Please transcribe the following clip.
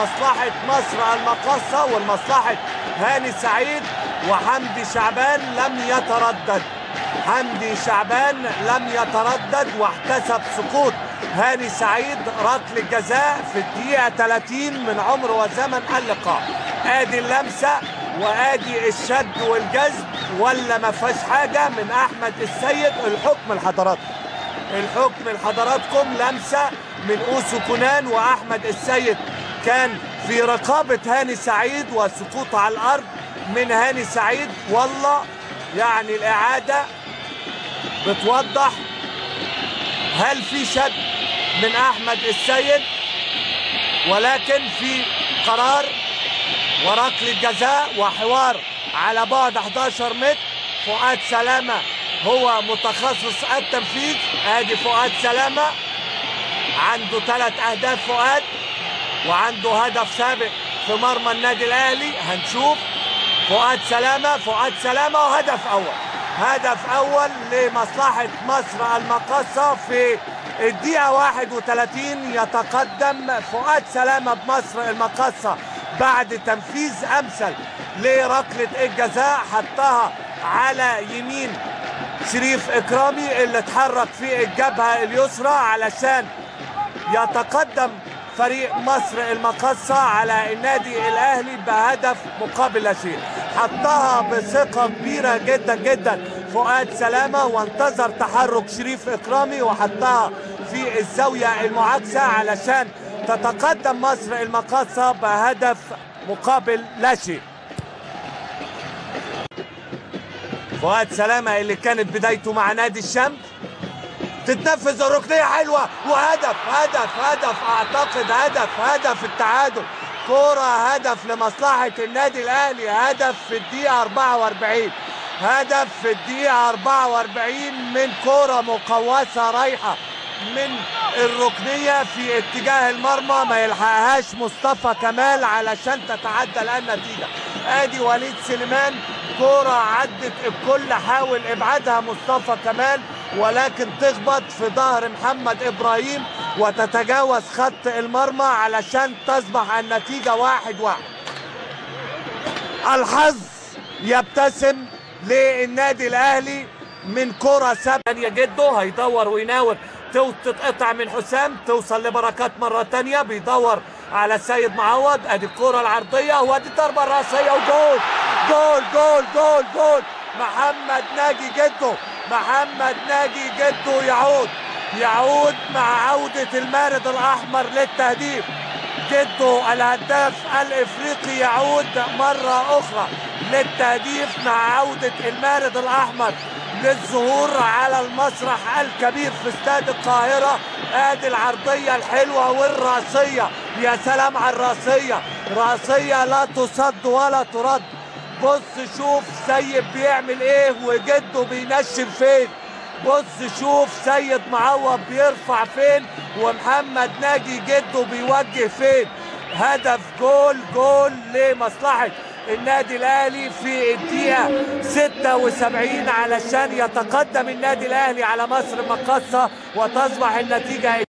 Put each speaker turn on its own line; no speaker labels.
مصلحة مصر المقاصة والمصلحة هاني سعيد. وحمدي شعبان لم يتردد، حمدي شعبان لم يتردد واحتسب سقوط هاني سعيد ركلة جزاء في الدقيقة 30 من عمر وزمن اللقاء. ادي اللمسة وادي الشد والجذب، ولا ما فيهاش حاجة من احمد السيد. الحكم لحضراتكم، الحكم لحضراتكم، لمسة من اوسو كونان، واحمد السيد كان في رقابة هاني سعيد وسقوط على الارض من هاني سعيد. والله يعني الإعادة بتوضح هل في شد من أحمد السيد، ولكن في قرار وركلة جزاء وحوار على بعد 11 متر. فؤاد سلامة هو متخصص التنفيذ. ادي فؤاد سلامة عنده 3 أهداف فؤاد، وعنده هدف سابق في مرمى النادي الأهلي. هنشوف فؤاد سلامة، فؤاد سلامة وهدف أول، هدف أول لمصلحة مصر المقاصة في الدقيقة 31. يتقدم فؤاد سلامة بمصر المقاصة بعد تنفيذ أمثل لركلة الجزاء، حطها على يمين شريف إكرامي اللي اتحرك في الجبهة اليسرى علشان يتقدم فريق مصر المقاصة على النادي الأهلي بهدف مقابل لا شيء. حطها بثقة كبيرة جدا جدا فؤاد سلامة، وانتظر تحرك شريف إكرامي وحطها في الزاوية المعاكسة علشان تتقدم مصر المقاصة بهدف مقابل لا شيء. فؤاد سلامة اللي كانت بدايته مع نادي الشمس، تتنفذ الركنية حلوة وهدف، هدف، هدف، أعتقد هدف، هدف التعادل، كرة هدف لمصلحة النادي الأهلي، هدف في الدقيقة 44، هدف في الدقيقة 44 من كرة مقوسة رايحة من الركنية في اتجاه المرمى، ما يلحقهاش مصطفى كمال علشان تتعدى النتيجة. ادي وليد سليمان، كرة عدت الكل، حاول ابعادها مصطفى كمال ولكن تخبط في ظهر محمد ابراهيم وتتجاوز خط المرمى علشان تصبح النتيجة 1-1. الحظ يبتسم للنادي الاهلي من كرة ثانية جده، هيدور ويناور، تتقطع من حسام، توصل لبركات مرة تانية، بيدور على السيد معوض. ادي الكرة العرضية وادي الضربة الرأسية وجول، جول جول جول جول، محمد ناجي جده، محمد ناجي جده يعود، يعود مع عودة المارد الأحمر للتهديف. جده الهداف الإفريقي يعود مرة أخرى للتهديف مع عودة المارد الأحمر للظهور على المسرح الكبير في استاد القاهرة. ادي العرضية الحلوة والرأسية، يا سلام على الرأسية، رأسية لا تصد ولا ترد. بص شوف سيد بيعمل ايه وجده بينشن فين، بص شوف سيد معوض بيرفع فين ومحمد ناجي جده بيوجه فين. هدف جول، جول لمصلحة النادي الاهلي في الدقيقة 76 علشان يتقدم النادي الاهلي على مصر المقاصة وتصبح النتيجة